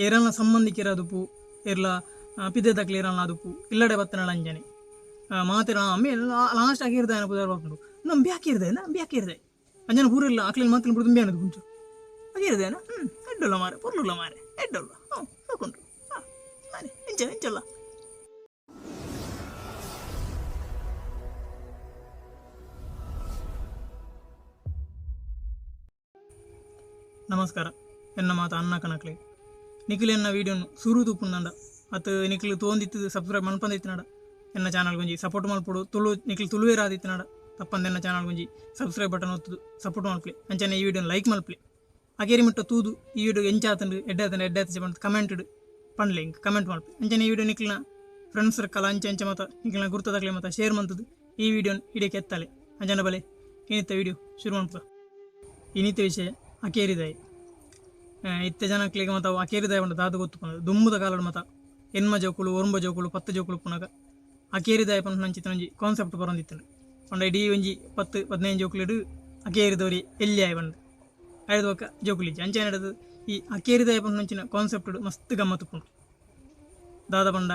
ಏರಲ್ನ ಸಂಬಂಧಿಕರಾದುಪ್ಪು ಏರ್ಲ ಪಿದೆದಕ್ಲು ಏರಲ್ನ ಆದುಪ್ಪು ಇಲ್ಲಡೆ ಬತ್ತನಳ ಅಂಜನೆ ಮಾತೆರ ಅಮ್ಮೆ ಲಾಸ್ಟ್ ಅಕೇರ್ದಾಯನ ಪುದರ್ ಬರ್ಪುಂಡು ನಂಬಿ ಅಕೇರ್ದಾಯ ನಂಬಿ ಅಕೇರ್ದಾಯ ಅಂಜನ ಪೂರಿಲ್ಲ ಅಕ್ಲೆನ್ ಮಾತ್ರ ಬಿಡು ತುಂಬಿ ಅನ್ನೋದು ಕುಂಚು ಅಕೇರ್ದಾಯನ ಎಡ್ಡೊಲ್ಲ ಮಾರೆ ಪೊರ್ಲುಲ್ಲ ಮಾರೆ ಎಡ್ಡೊಲ್ಲ ಹ್ಞೂ ಸಾಕುಂಟು ಹಾಂ ಮಾರೆ ಎಂಚ ಎಂಚಲ್ಲ. ನಮಸ್ಕಾರ, ಎನ್ನ ಮಾತ ಅನ್ನ ಕನಕ್ಲೆ ನಿಖಿಲ್ ಎನ್ನ ವೀಡಿಯೋನು ಸುರು ತೂಪುಂದಂಡ ಅತ್ ನಿಖಿಲ್ ತೋಂದಿತ್ತು ಸಬ್ಸ್ಕ್ರೈಬ್ ಮನ್ಪಂದಿತ್ತಿನಡ ಎನ್ನ ಚಾನಲ್ ಗುಂಜಿ ಸಪೋರ್ಟ್ ಮಲ್ಪೊಡು. ತುಳು ನಿಖಿಲ್ ತುಳುವೇರಾದಿತ್ತಿನಡ ತಪ್ಪಂದ ಎನ್ನ channel Gunji subscribe button ಒತ್ತುದು support ಮಲ್ಪಲೆ. ಅಂಚನೆ ಈ ವಿಡಿಯೋನ ಲೈಕ್ ಮಲ್ಪಲೆ. ಅಕೇರಿ ಮುಟ್ಟ ತೂದು ಈ ವಿಡಿಯೋ ಎಂಚಾತಂಡು ಎಡ್ಡಾತಂಡು ಎಡ್ಡಾತ ಪಂಡ್ ಕಮೆಂಟ್ ಪಂಡ್ಲೆ, ಇಂಕ್ ಕಮೆಂಟ್ ಮಲ್ಪಲೆ. ಅಂಚನೆ ಈ ವಿಡಿಯೋ ನಿಖಿಲ್ನ ಫ್ರೆಂಡ್ಸ್ ಸರ್ಕಲ್ ಅಂಚೆ ಅಂಚೆ ಮತ ನಿಖಿಲ್ನ ಗುರ್ತದಾಕ್ಲೆ ಮತ ಶೇರ್ ಮಂತದು ಈ ವಿಡಿಯೋನ ಇಡೀ ಎತ್ತಾಲೆ. ಅಂಚನೆ ಬಲೆ ಇನಿತ್ತ ವಿಡಿಯೋ ಶುರು ಮನ್ಪ. ಇನಿತ ವಿಷಯ ಅಕೇರಿದಾಯಿ. ಇತ್ತೆ ಜನಕ್ಲೆಗ್ ಮತ ಅಕೇರಿದಾಯ ಪಂಡ ದಾದ ಗೊತ್ತು ಪಂದ್ ದುಂಬುದ ಕಾಲಡ್ ಮತ ಎನ್ಮ ಜೋಕುಲು ಒರುಂಬ ಜೋಕುಲು ಪತ್ತು ಜೋಕುಲು ಪುನಗ ಅಕೇರಿದಾಯ ಪನ್ಪುನಂಚಿತ್ತಿನ ಒಂಜಿ ಕಾನ್ಸೆಪ್ಟ್ ಬರೊಂದಿತ್ತ್ಂಡ್. ಪಂಡ ಇಡೀ ಒಂಜಿ 10 15 ಜೋಕುಲೆಡ್ ಅಕೇರಿದೊರಿ ಎಲ್ಯಾಯ ಪಂದ್ ಐಡ್ದ್ ಬೊಕ್ಕ ಜೋಕುಲು ಇಜ್ಜಿ. ಅಂಚನೆ ನಡತ್ ಈ ಅಕೇರಿದಾಯ ಪನ್ಪುನಂಚಿನ ಕಾನ್ಸೆಪ್ಟ್ ಮಸ್ತ್ ಗಮ್ಮತ್ ಉಪ್ಪುಂಡು. ದಾದ ಪಂಡ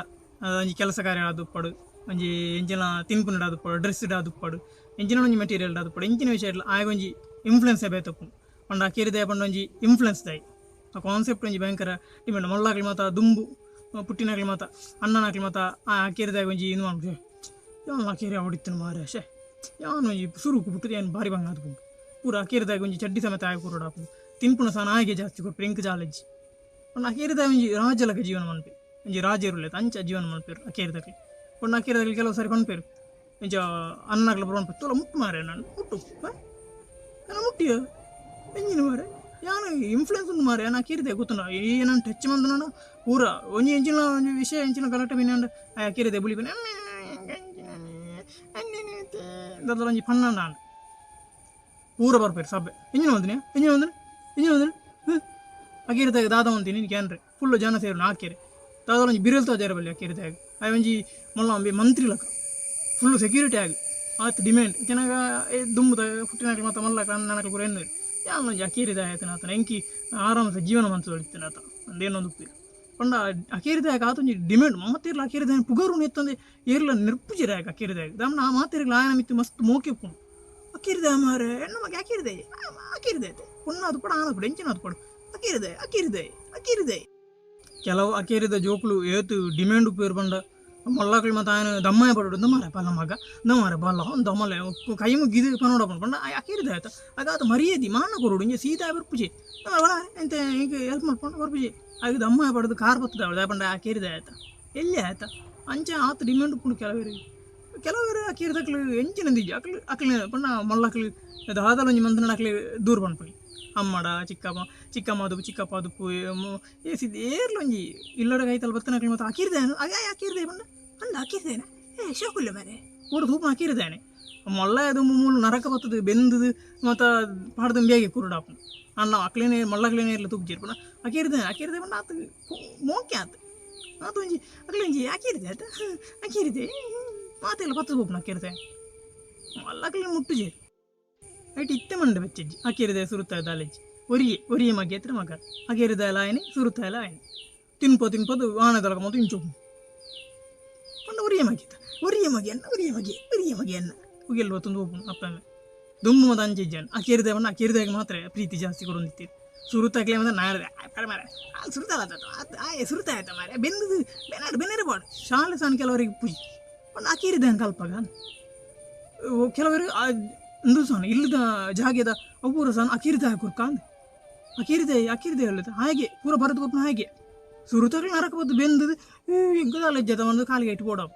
ಒಂಜಿ ಕೆಲಸ ಕಾರ್ಯ ಆದುಪ್ಪಡ್, ಒಂಜಿ ಎಂಚಿನ ತಿನ್ಪುನಡ್ ಆದುಪ್ಪಡ್, ಡ್ರೆಸ್ ಆದುಪ್ಪಡ್, ಎಂಚಿನ ಒಂಜಿ ಮೆಟೀರಿಯಲ್ ಆದುಪ್ಪಡ್, ಎಂಚಿನ ವಿಷಯ ಆಯಗೊಂಜಿ ಇನ್ಫ್ಲುಯೆನ್ಸ್ ಬೇತೆ ಉಪ್ಪುಂಡು. ಪಂಡ ಅಕೇರಿದಾಯ ಪಂಡ ಒಂಜಿ ಇನ್ಫ್ಲುಯೆನ್ಸ್ ದಾಯಿ ಆ ಕಾನ್ಸೆಪ್ಟ್ ಒಂಜಿ ಭಯಂಕರ ಡಿಮ್ಯಾಂಡ್. ಮೊಳ್ಳಾಕ್ಲು ಮಾತ ದುಂಬು ಪುಟ್ಟಿನಾಕ್ಲು ಮಾತ ಅಣ್ಣನಾಕ್ಲು ಮಾತ ಆ ಅಕೇರಿದಾಯ ಒಂಜಿ ಇಂದು ಮನ್ಪುಜೆ ಯಾನ್ ಅಕೇರಿ ಅವಡಿತ್ತನು ಮಾರೆ ಶೇ ಯಾನ್ ಒಂಜಿ ಸುರುಕು ಪುಟ್ಟುದು ಯಾನ್ ಭಾರಿ ಬಂಗ ಆದುಪ್ಪುಂಡು. ಪೂರ ಅಕೇರಿದಾಯ ಒಂಜಿ ಚಡ್ಡಿ ಸಮೇತ ಆಯ ಕೊರೊಡಾಪುಂಡು. ತಿನ್ಪುನ ಸಹ ನಾಯಿಗೆ ಜಾಸ್ತಿ ಕೊರ್ಪೆರ್ ಎಂಕ್ ಜಾಲಜ್ಜಿ. ಪಂಡ ಅಕೇರಿದಾಯ ಒಂಜಿ ರಾಜಲಕ ಜೀವನ ಮನ್ಪೆ, ಒಂಜಿ ರಾಜೆರುಲ್ಲೆತ ಅಂಚ ಜೀವನ ಮನ್ಪೆರ್ ಅಕೇರಿದಕ್ಲು. ಪಂಡ ಅಕೇರಿದಕ್ಲು ಕೆಲವು ಸಾರಿ ಪನ್ಪೆರ್ ಇಂಚ ಅಣ್ಣನಾಕ್ಲು ಪೂರ ಪನ್ಪೆರ್ ತೂಲ ಮುಟ್ಟು ಮಾರೆ ನನ್ ಮುಟ್ಟು ಎನ್ನ ಮುಟ್ಟಿಯ ಎಂಜಿನ ಮಾರೆ ಯಾನ್ ಇನ್ಫ್ಲುಯೆನ್ಸ್ ಉಂಡು ಮಾರೆ ಯಾನ್ ಅಕೇರಿದಾಯ ಗೊತ್ತುಂಡ ಏನನ್ ಟಚ್ ಮಂತುಂಡ ಪೂರ ಒಂಜಿ ಎಂಚಿನ ಒಂಜಿ ವಿಷಯ ಎಂಚಿನ ಗಲಾಟೆ ಮಿನಾಂಡ ಆ ಅಕೇರಿದಾಯ ಬುಲಿಪುನೆ ದಾದಲ ಒಂಜಿ ಪನ್ನಂಡ ಆಂಡ್ ಪೂರ ಬರ್ಪೆರ್ ಸಭೆ ಎಂಜಿನ ಮಲ್ತಿನಿ ಎಂಜಿನ ಮಲ್ತಿನಿ ಎಂಜಿನ ಮಲ್ತಿನಿ ಅಕೇರಿದಾಯ ದಾದ ಮಲ್ತಿನಿ ಕ್ಯಾನ್ರೆ ಫುಲ್ ಜನ ಸೇರುನ ಆಕೇರಿ ದಾದಲ ಒಂಜಿ ಬಿರೆಲ್ ತೋಜಾರೆ ಬಲ್ಲಿ ಅಕೇರಿದಾಯಗ್ ಆಯ್ ಒಂಜಿ ಮೊಲ್ಲ ಒಂಬಿ ಮಂತ್ರಿ ಲಕ ಫುಲ್ ಸೆಕ್ಯೂರಿಟಿ ಆಗಿ ಆತ್ ಡಿಮ್ಯಾಂಡ್ ಜನಗ ದುಂಬುದ ಪುಟ್ಟಿನಾಕ್ಲು ಮಾತ ಮಲ್ಲಕ್ಲು ಅಣ್ಣನಕ್ಲು ಪೂರ ಎನ್ನುವೆರ್ ಯಾನ್ ಒಂಜಿ ಅಕೇರಿದಾಯ ಆತನ ಆತನ ಎಂಕಿ ಆರಾಮ್ಸೆ ಜೀವನ ಮಂತೊಂದಿತ್ತಿನ ಆತ ಅಂದೇನೊಂದು ಉಪ್ಪುಜಿ. ಪಂಡ ಅಕೇರಿದಾಯಗ್ ಆತೊಂಜಿ ಡಿಮ್ಯಾಂಡ್ ಮಾತೆರ್ಲ ಅಕೇರಿದಾಯನ್ ಪುಗರುನು ಎತ್ತಂದೆ ಏರ್ಲ ನೆರ್ಪುಜೆರ್ ಆಯಗ್ ಅಕೇರಿದಾಯಗ್ ದಾಮನ ಆ ಮಾತೆರ್ಗ್ಲ ಆಯನ ಮಿತ್ತ್ ಮಸ್ತ್ ಮೋಕೆ ಉಪ್ಪುಂಡು. ಅಕೇರಿದಾಯ ಮಾರ್ರೆ ಎನ್ನ ಮಗೆ ಅಕೇರಿದಾಯೆ ಅಕೇರಿದಾಯೆ ಪೊಣ್ಣು ಆದುಪ್ಪಡ್ ಆಣ್ ಆದುಪ್ಪಡ್ ಎಂಚಿನ ಆದುಪ್ಪಡ್ ಅಕೇರಿದಾಯೆ ಅಕೇರಿದಾಯೆ ಅಕೇರಿದಾಯೆ. ಕೆಲವು ಅಕೇರಿದ ಜೋಕುಲು ಏತ್ ಡಿಮ್ಯಾಂಡ್ ಉಪ್ಪುವೆರ್ ಪಂಡ ಮೊಲ್ಲಕ್ಲು ಮಾತ ಆಯನ ದಮ್ಮಾಯ ಪಡೋಡು ಇಂದ ಮಾರೆ ಬಲ್ಲ ಮಗ ಇಂದ ಮಾರೆ ಬಲ್ಲ ದಮಲೆ ಕೈ ಮುಗಿದು ಪನೋಡಪ್ಪುಂಡು. ಪಂಡ ಆಯೆ ಅಕೇರಿದಾಯ ಅತ್ತ ಆಗ ಮರ್ಯಾದಿ ಮಾನ ಕೊರೊಡು ಇಂಚ ಸೀದಾ ಬರ್ಪುಜೆ ಬಲ ಎಂತ ಎಂಕ್ ಹೆಲ್ಪ್ ಮಲ್ಪೊಂಡ ಬರ್ಪುಜೆ ಆಯಗ್ ದಮ್ಮಾಯ ಪಡೆದು ಕಾರ್ ಪತ್ತುದು ದಾಯೆ ಪಂಡ ಅಕೇರಿದಾಯ ಅತ್ತ ಎಲ್ಯ ಆತ ಅಂಚ ಆತ್ ಡಿಮ್ಯಾಂಡ್ ಉಪ್ಪುಂಡು. ಕೆಲವೆರ್ ಕೆಲವೆರ್ ಅಕೇರಿದಕ್ಲು ಎಂಚಿನ ಅಕ್ಲು ಅಕ್ಲು ಪಂಡ ಮೊಲ್ಲಕ್ಲು ದಾದಲ ಒಂಜಿ ಮಂತ್ನಡ ಅಕ್ಲು ದೂರ ಪನ್ಪುನಿ ಅಮ್ಮಡ ಚಿಕ್ಕಮ್ಮ ಚಿಕ್ಕಮ್ಮ ಆದುಪ್ಪು ಚಿಕ್ಕಪ್ಪ ಆದುಪ್ಪು ಏ ಸಿದ್ ಏರ್ಲ ಒಂಜಿ ಇಲ್ಲಡ ಕೈತಲ್ ಬತ್ತನಕ್ಲು ಮಾತ ಅಕೇರಿದಾಯನ ಅಗಾಯ ಅಕೇರಿದಾಯ ಪಂಡ ಅಂದ ಅಕೇರಿದಾಯನ ಏ ಶೋಕುಲ್ಲ ಮಾರೆ ಪೂರ ತೂಪುನ ಅಕೇರಿದಾಯನೆ ಮೊಲ್ಲ ದುಂಬು ಮೂಲು ನರಕ ಬತ್ತದು ಬೆಂದುದು ಮಾತ ಪಾಡ್ದು ಬೇಗ ಕುರುಡಾಪುಂಡು. ಅಣ್ಣ ಅಕ್ಲೇನೆ ಮೊಲ್ಲಕ್ಲೇನೆ ಇರ್ಲ ತೂಪುಜೆರ್ ಪಂಡ ಅಕೇರಿದಾಯನ ಅಕೇರಿದಾಯ ಪಂಡ ಆತ್ ಮೋಕೆ ಆತ್ ಆತ್ ಒಂಜಿ ಅಕ್ಲೆ ಒಂಜಿ ಅಕೇರಿದಾಯ ಆತ ಅಕೇರಿದೆ ಮಾತೆಲ್ಲ ಪತ್ತದು ಪೋಪುನ ಅಕೇರಿದಾಯ ಮಲ್ಲಕ್ಲೆ ಮುಟ್ಟುಜೆರ್ ಐಟ್ ಇತ್ತೆ ಮಂಡೆ ಬೆಚ್ಚಜ್ಜಿ ಅಕೇರಿದಾಯ ಸುರುತ್ತಾಯ ದಾಲೆಜ್ಜಿ ಒರಿಯೆ ಒರಿಯೆ ಮಗೆ ಎತ್ತರ ಮಗ ಅಕೇರಿದಾಯಲ ಆಯನೆ ಸುರುತ್ತಾಯಲ ಆಯನೆ ತಿನ್ಪ ತಿನ್ಪದು ಆಣೆದಲಕ ಮಾತ ಇಂಚ ಪಂಡ ಒರಿಯೆ ಮಗಿತ ಒರಿಯೆ ಮಗೆ ಅನ್ನ ಒರಿಯೆ ಮಗೆ ಒರಿಯೆ ಮಗೆ ಅನ್ನ ಉಗೆಲ್ ಬತ್ತೊಂದು ಹೋಪುಂಡು ಅಪ್ಪಮ್ಮೆ ದುಂಬು ಮತ ಅಂಚೆ ಅಕೇರಿದಾಯ ಪಂಡ ಅಕೇರಿದಾಯಗ್ ಮಾತ್ರ ಪ್ರೀತಿ ಜಾಸ್ತಿ ಕೊರೊಂದಿತ್ತೆರ್ ಸುರುತ್ತಾಕ್ಲೆ ಮಾತ್ರ ನಾಳೆ ಮಾರೆ ಸುರುತ್ತಾಲ ಆಯೆ ಸುರುತ್ತಾಯತ ಮಾರೆ ಬೆಂದುದು ಬೆನಾಡ್ ಬೆನೆರೆ ಬೋಡು ಶಾಲೆ ಸಾನ್ ಕೆಲವರಿಗೆ ಪುಜಿ ಪಂಡ ಅಕೇರಿದಾಯನ್ ಕಲ್ಪಾಗ ಕೆಲವರು ಉಂದು ಸಾನ್ ಇಲ್ಲದ ಜಾಗೆದ ಅವು ಪೂರ ಸಾನ್ ಅಕೇರಿದಾಯ ಕೊರ್ಕ ಅಂದ್ ಅಕೇರಿದಾಯ ಅಕೇರಿದಾಯ ಉಲ್ಲೆತ ಹಾಗೆ ಪೂರ ಬರೆದು ಕೊರ್ಪುನ ಹಾಗೆ ಸುರುತ್ತಾಕ್ಲೆ ನರಕ ಬತ್ತು ಬೆಂದುದು ಎಂಕ್ ದಾಲ ಇಜ್ಜತ ಪಂದ್ ಕಾಲಿಗೆ ಐಟ್ ಬೋಡಾವು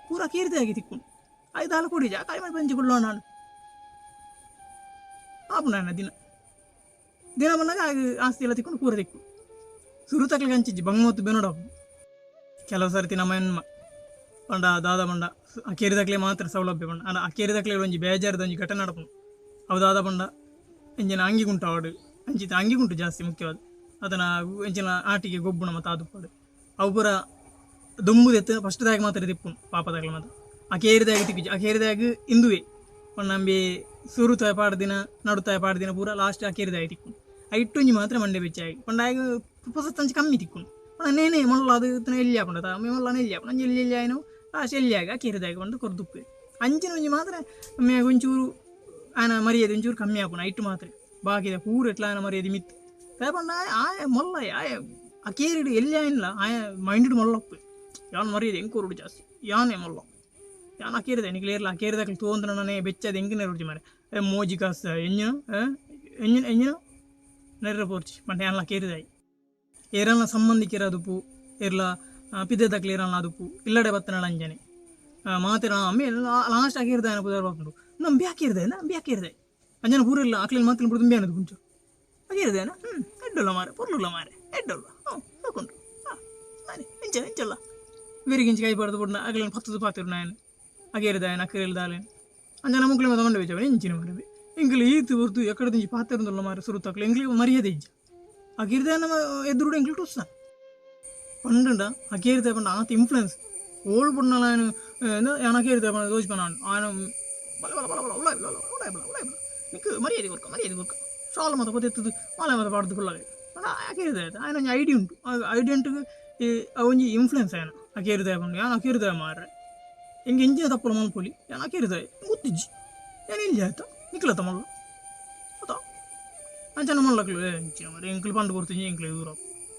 ಪೂರ ಅಕೇರಿದಾಯಗ್ ತಿಕ್ಕುಂಡು ಐ ದಾಲ ಕೊಡಿಜ ಕಾಯಿ ಮಾಡಿ ಪಂಚಿ ಕುಲ್ಲೋಣ ಆಪುಂಡು ದಿನ ದಿನ ಬನ್ನಗ ಆಗ ಆಸ್ತಿ ಎಲ್ಲ ತಿಕ್ಕೊಂಡು ಪೂರ ತಿಕ್ಕು ಸುರುತ್ತಾಕ್ಲೆಗ್ ಅಂಚಿಜ್ಜಿ ಬಂಗ ಬೆನೊಡಾಪುಂಡು. ಕೆಲವು ಸರ್ತಿ ನಮ್ಮ ಎನ್ಮ ಪಂಡ ದಾದ ಪಂಡ ಅಕೇರಿದಕ್ಲೆ ಮಾತ್ರ ಸೌಲಭ್ಯ ಪಂಡ ಆಂಡ ಅಕೇರಿದಕ್ಲೆ ಒಂಜಿ ಬೇಜಾರದ ಒಂಜಿ ಘಟನೆ ನಡಪುಂಡು. ಅವು ದಾದ ಪಂಡ ಎಂಚಿನ ಅಂಗಿ ಕುಂಟಾವಡ್ ಅಂಚಿತ ಅಂಗಿ ಕುಂಟು ಜಾಸ್ತಿ ಮುಖ್ಯವಾದ ಅದನ್ನ ಎಂಚಿನ ಆಟಿಗೆ ಗೊಬ್ಬುನ ಮಾತ ಆದುಪ್ಪಡ್ ಅವು ಪೂರ ದುಂಬುದೆತ್ತು ಫಸ್ಟ್ ದಾಗ್ ಮಾತ್ರ ತಿಪ್ಪುಂಡು ಪಾಪದಾಗ್ಲ ಮಾತ ಅಕೇರಿದಾಗ ತಿಕ್ಕಿಜಿ ಅಕೇರಿದಾಗ ಇಂದುವೆ ಪಂಡ ಸುರುತಾಯ ಪಾಡ್ದಿನ ನಡುತಾಯ ಪಾಡ್ದಿನ ಪೂರ ಲಾಸ್ಟ್ ಅಕೇರಿದಾಗ ತಿಕ್ಕು ಐಟ್ಟೊಂಜಿ ಮಾತ್ರ ಮಂಡೆ ಬೆಚ್ಚಾಗಿ ಪಂಡ ಆಯಗ್ ಪೊಸತ್ತಂಚಿ ಕಮ್ಮಿ ತಿಕ್ಕುನು ಪಂಡ ನೇನೆ ಮೊಲ್ಲ ಅದು ಎಲ್ಲಿ ಆಪುಂಡು ತಾ ಮೊಲ್ಲ ಎಲ್ಲಿ ಆಪುಂಡು ಅಂಚ ಎಲ್ಲಿ ಎಲ್ಲಿ ಆಯ್ನು ಲಾಸ್ಟ್ ಎಲ್ಲಿ ಆಗ ಅಕೇರಿದಾಗ ಪಂದ್ ಕೊರ್ದುಪ್ಪೆ ಅಂಚಿನ ಒಂಜಿ ಮಾತ್ರ ಮೇ ಒಂಚೂರು ಆಯನ ಮರ್ಯಾದೆ ಒಂಚೂರು ಕಮ್ಮಿ ಆಪುಂಡು ಐಟ್ ಮಾತ್ರ ಬಾಕಿದ ಪೂರ ಎಟ್ಲ ಆಯನ ಮರ್ಯಾದೆ ಮಿತ್ತ್ ದಾಯೆ ಪಂಡ ಆಯೆ ಆಯೆ ಮೊಲ್ಲ ಆಯೆ ಅಕೇರಿಡ್ ಎಲ್ಲಿ ಆಯ್ನ್ಲ ಆಯೆ ಮೈಂಡ್ ಮೊಲ್ಲ ಉಪ್ಪೆ ಯಾನ್ ಮರ್ಯಾದೆ ಎಂಕ್ ಕೊರೊಡು ಜಾಸ್ತಿ ಯಾನೇ ಮೊಲ್ಲ ಯಾನ್ ಅಕೇರಿದ ನಿಕ್ಲ್ ಏರ್ಲ ಅಕೇರಿದಕ್ಲ್ ತೂವೊಂದು ಬೆಚ್ಚದ ಎಂಕ್ ನೆರೊಡ್ಚಿ ಮಾರ್ರೆ ಮೋಜಿ ಕಾಸ್ ಎಂಜಿನ ಎಂಜಿನ ಎಂಜಿನ ನೆರ್ರ ಪೋರ್ಚಿ ಪಂಡ ಯಾನ್ಲ ಅಕೇರಿದಾಯೆ ಏರೆಲ್ನ ಸಂಬಂಧಿಕೆರ್ ಆದುಪ್ಪು ಏರ್ಲ ಪಿದೆದಕ್ಲ್ ಏರೆಲ್ನ ಆದುಪ್ಪು ಇಲ್ಲಡೆ ಬತ್ತಿನಲ ಅಂಚನೆ ಮಾತೆರ್ನ ಅಮ್ಮೆ ಲಾಸ್ಟ್ ಅಕೇರಿದಾಯನ ಪುದರ್ ಬರ್ಪುಂಡು ನಂಬಿ ಅಕೇರಿದಾಯೆ ನಂಬಿ ಅಕೇರಿದಾಯೆ ಅಂಚನೆ ಪೂರ ಇಲ್ಲ ಅಕ್ಲೆನ್ ಮಾತೆರ್ನ ಪೂರ ದುಂಬಿ ಆನದು ಪುಂಚ ಅಕೇರಿದಾಯನ ಎಡ್ಡುಲ್ಲ ಮಾರ್ರೆ ಪೊರ್ಲುಲ್ಲ ಮಾರ್ರೆ ಎಡ್ಡುಲ್ಲ ಹ್ಞೂ ತಕೊಂಡ್ರು ಹಾಂ ಮಾರೆ ಎಂಚ ಎಂಚಲ್ಲ ಬೆರಿಗಿಂಚಿ ಕೈ ಪಡ್ದು ಪುಡ್ನ ಅಕ್ಲೆನ್ ಪತ್ತುದು ಪಾತೆರುನ ಆಯನ್ ಅಕೇರಿದಾಯನ ಅಕೇರಿಲ್ ದಾಲೇನ್ ಅಂಚನೆ ಮೊಕ್ಲೆ ಮಾತ ಮಂಡೆ ಬೆಚ್ಚ ಎಂಚಿನ ಮಾರ್ರೆ ಎಂಕ್ಲೆ ಈತ್ ಪೊರ್ತು ಎಕ್ಕಡ ದಿಂಚಿ ಪಾತೆರೊಂದುಲ್ಲ ಮಾರ್ರೆ ಸುರುತಕ್ಲೆ ಎಂಕ್ಲೆಗ್ ಮರ್ಯಾದೆ ಇಜ್ಜ ಅಕೇರಿದಾಯನ ಎದುರುಡು ಎಂಕ್ಲೆ ಟುಸ್ಸ ಪಂಡಂಡ ಅಕೇರಿದಾಯ ಪಂಡ ಆತ್ ಇನ್ಫ್ಲುಯೆನ್ಸ್ ಓಲ್ ಪುಡ್ನಲ ಆಯನ್ ಯಾನ್ ಅಕೇರಿದಾಯ ಪಂಡ ತೋಜಿಪನ ಆಯನ ಬಲ ಬಲ ಬಲ ಬಲ ಉಲಾಯಿ ಬಲ ಉಲಾಯಿ ಬಲ ಉಲಾಯಿ ಬಲ ನಿಕ್ಕ್ ಮರ್ಯಾದೆ ಕೊರ್ಕ ಮರ್ಯಾದೆ ಕೊರ್ಕ ಶಾಲ್ ಮಾತ ಪೊದೆತ್ತುದು ಮಾಲೆ ಮಾತ ಪಾಡ್ದು ಕುಲ್ಲವೆ ಪಂಡ ಅಕೇರಿದಾಯ ಆಯನ ಒಂಜಿ ಐಡಿ ಉಂಟು ಐಡಿ ಉಂಟು ಅವೊಂಜಿ ಇನ್ಫ್ಲುಯೆನ್ಸ್ ಆಯನ ಅಕೇರಿದಾಯ ಪಂಡ ಯಾನ್ ಅಕೇರಿದಾಯ ಮಾರ್ರೆ ಎಂಕ್ ಎಂಚಿನ ತಪ್ಪುಲ ಮಲ್ಪೊಲಿ ಯಾನ್ ಅಕೇರಿದಾಯ ಗೊತ್ತಿಜ್ಜಿ ಯಾನ್ ಎಲ್ಯ ಆತ ನಿಕ್ಲತ ಮಲ್ಲ ಅತ ಅಂಚನೆ ಮಲ್ಲಕ್ಲು ಎಂಚಿನ ಮಾರ್ರೆ ಎಂಕ್ಲು ಪಂಡ್ ಕೊರ್ತಿಂಜಿ ಎಂಕ್ಲೆ ದೂರ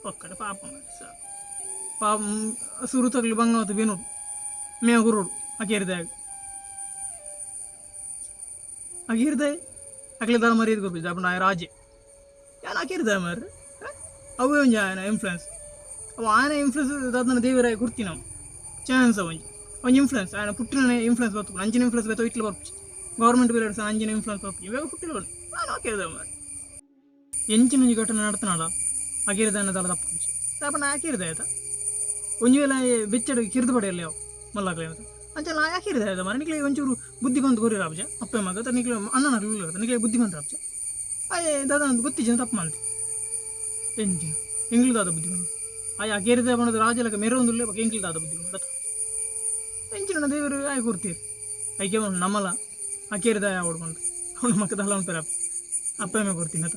ಪಕ್ಕಡೆ ಪಾಪ ಮಾರ್ರೆ ಸಾಕ್ ಪಾಪ ಸುರುತಕ್ಲು ಬಂಗಾವತ್ ಬೆನೊಡು ಮೇವು ಕೊರೊಡು ಅಕೇರಿದಾಯಗ್ ಅಕೇರಿದಾಯೆ ಅಕ್ಲೆ ದಾಲ ಮರ್ಯಾದೆ ಕೊರ್ಪುಜಿ ದಾಯೆ ಪಂಡ ಆಯೆ ರಾಜೆ ಯಾನ್ ಅಕೇರಿದಾಯ ಮಾರ್ರೆ ಅವ್ವೇ ಒಂಜಿ ಆಯನ ಇನ್ಫ್ಲುಯೆನ್ಸ್ ಅವು ಆಯನ ಇನ್ಫ್ಲುಯೆನ್ಸ್ ದಾದನ ದೇವೆರಾಯೆ ಕೊರ್ತಿನವು ಚಾನ್ಸ್ ಒಂಜಿ ಒಂಜಿ ಇನ್ಫ್ಲುಯೆನ್ಸ್ ಆಯನ ಪುಟ್ಟಿನನೆ ಇನ್ಫ್ಲುಯೆನ್ಸ್ ಬತ್ತುಂಡು ಅಂಚಿನ ಇನ್ಫ್ಲುಯೆನ್ಸ್ ಬೇತೆ ಒಯ್ಟ್ಲ ಬರ್ಪುಜಿ ಗವರ್ಮೆಂಟ್ ಬೇಲೆಡ್ ಅಂಚಿನ ಇನ್ಫ್ಲುಯೆನ್ಸ್ ಬರ್ಪುಜಿ ಬೇಗ ಪುಟ್ಟಿನ ಆಯನ ಅಕೇರಿದಾಯ ಮಾರ್ರೆ ಎಂಚಿನ ಒಂಜಿ ಘಟನೆ ನಡತನಡ ಅಕೇರಿದಾಯನ ದಾಲ ತಪ್ಪು ಇಜ್ಜಿ ದಾಯೆ ಪಂಡ ಆಯೆ ಅಕೇರಿದಾಯೆ ಅತ ಒಂಜಿ ವೇಳೆ ಆಯೆ ಬೆಚ್ಚಡ್ ಕಿರ್ದು ಪಡೆಯಲ್ಲ ಯಾವು ಮಲ್ಲಕ್ಲೆ ಮಾತ ಅಂಚ ಆಯೆ ಅಕೇರಿದಾಯೆ ಮಾರ್ರೆ ನಿಕ್ಲೆ ಒಂಚೂರು ಬುದ್ಧಿ ಬಂದ್ ಕೊರಿಯರ ಆಪುಜ ಅಪ್ಪೆ ಮಗ ಅತ್ತ ನಿಕ್ಲೆ ಅಣ್ಣನಕ್ಲು ಉಲ್ಲೆರ್ ನಿಕ್ಲೆ ಬುದ್ಧಿ ಬಂದ್ರ ಆಪುಜ ಆಯೆ ದಾದ ಗೊತ್ತಿಜ್ಜಿ ತಪ್ಪು ಮಂತೆ ಎಂಚಿನ ಎಂಕ್ಲು ದಾದ ಬುದ್ಧಿ ಬಂದು ಆಯೆ ಅಕೇರಿದಾಯ ಪಂಡುದು ರಾಜಲಕ ಮೆರವೊಂದುಲ್ಲೆ ಬೊಕ ಎಂಕ್ಲು ದಾದ ಬುದ್ಧಿ ಬಂದು ಅತ್ತ ಎಂಚಿನ ದೇವೆರ್ ಆಯೆ ಕೊರ್ತೆರ್ ಐಕೆ ಪಂಡ್ ನಮಲ ಅಕೇರಿದಾಯ ಆವೊಡು ಪಂದ್ ಅವು ನಮಕ್ ದಾಲ ಮನ್ಪೆರೆ ಆಪುಜಿ ಅಪ್ಪೆ ಅಮ್ಮೆ ಕೊರ್ತಿನಿ ಅತ.